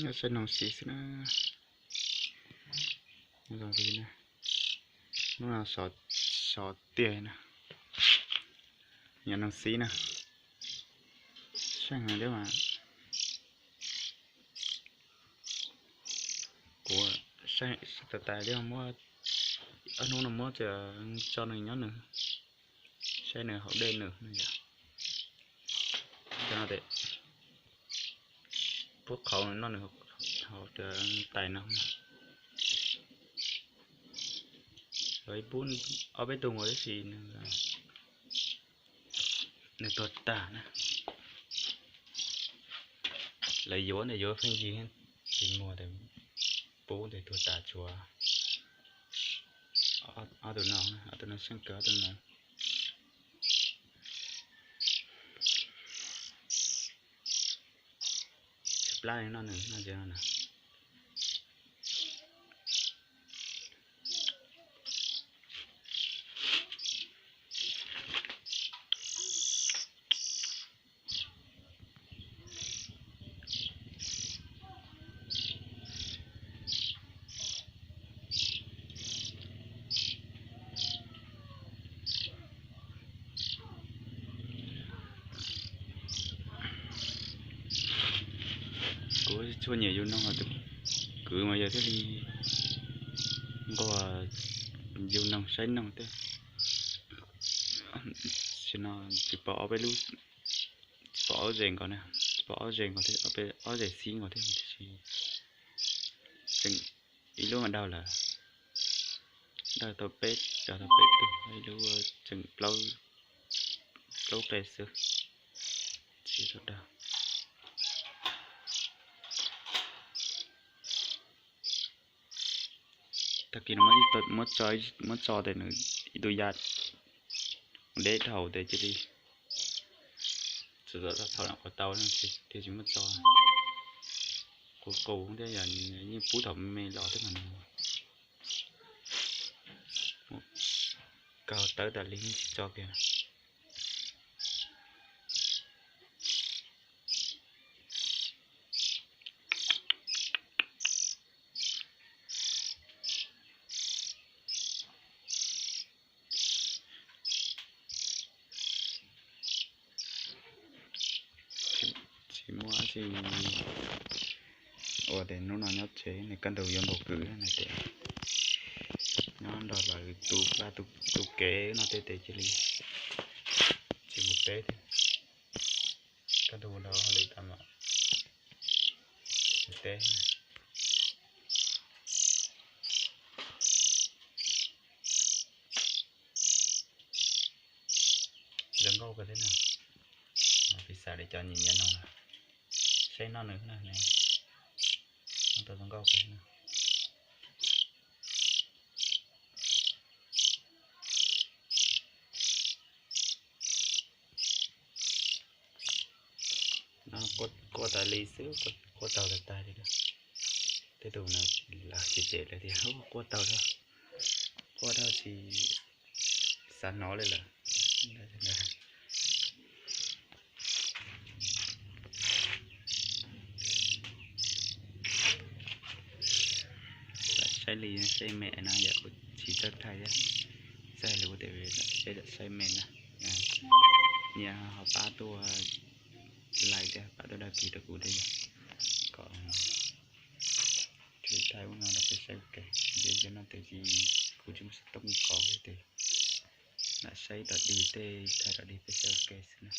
Nyob saib noog xib xwb na. Zoo li na. Hnub no sov tiag na. Nyob noog xib na. Seej heev thiab mas. Kuv saib tas tas li muab, ob hnub no muab tso nws nyob nws, saib nws haus dej nws no yom. Cov no tes pub qhauv noj nws haus tais no. Lawv pub ob peb tug nkaus tab sis nws tuag tag na. Lawv yuav ntawm yuav pheej yig tsis muag tes pub tes tuag tas tshuav ob tug no, ob tug no seej kawg ob tug no. Tsw plab li noj nws noj ze no na. Kuv txhua nyiam yug noog, kwv mas yog thiaj li nquag yug noog saib noog thiab. Tam sim no tsis pom ob peb lub, tsis pom ob ze nkaus na, tsis pom ob ze nkaus thiab, ob ze xib nkaus thiab, tiam sis tseem ib lub mas daug lawm, daug tau peb, daug tau peb tug, ib lub tseem plaub qe xwb, tsis tau daug. Tag kis no muab tso tes nws ib tug ya deb dhau tes cia li txawm txhaum txhaum los kuv tau thiaj tsis muab tso. Kuv qus thiab yog yeej pub thaum me los thiab mas kaug tawv tas li tsis tso kiag. Tsis muaj dab tsi ua tes hnub no nyob tsev, nws kaj ntug yuav nkaum kwv na tes nyob nrog lawv tu plab tu kev no tej tes cia li tsis mus teb thiab. Kaj ntug los hauj lwm tas mam mus teb. Zoo nkauj kawg thiab na. Piv xam li cov nyiam nyiam noog na, saib noj nws na, noj tau zoo nkauj kawg na. Quaj tas li xwb, quaj taug tas tas li lawm. Tej tus no lawv tsis cem lawm tias quaj taug, quaj taug tsis xav hnov li lawm. Saib li saib me no yom, kuv tsis txawj thaij thiab, txawj hais lus tes saib me na. Nyias ho pab tuaj like thiab pab tuaj đăng ký rau kuv thiab yom, kom thaij ub no rau peb saib ua ke. Nyob no tes kuv tsis muaj xov tooj kov tes lam saib rov dig tej, thaij rov dig peb saib ua ke xwb na.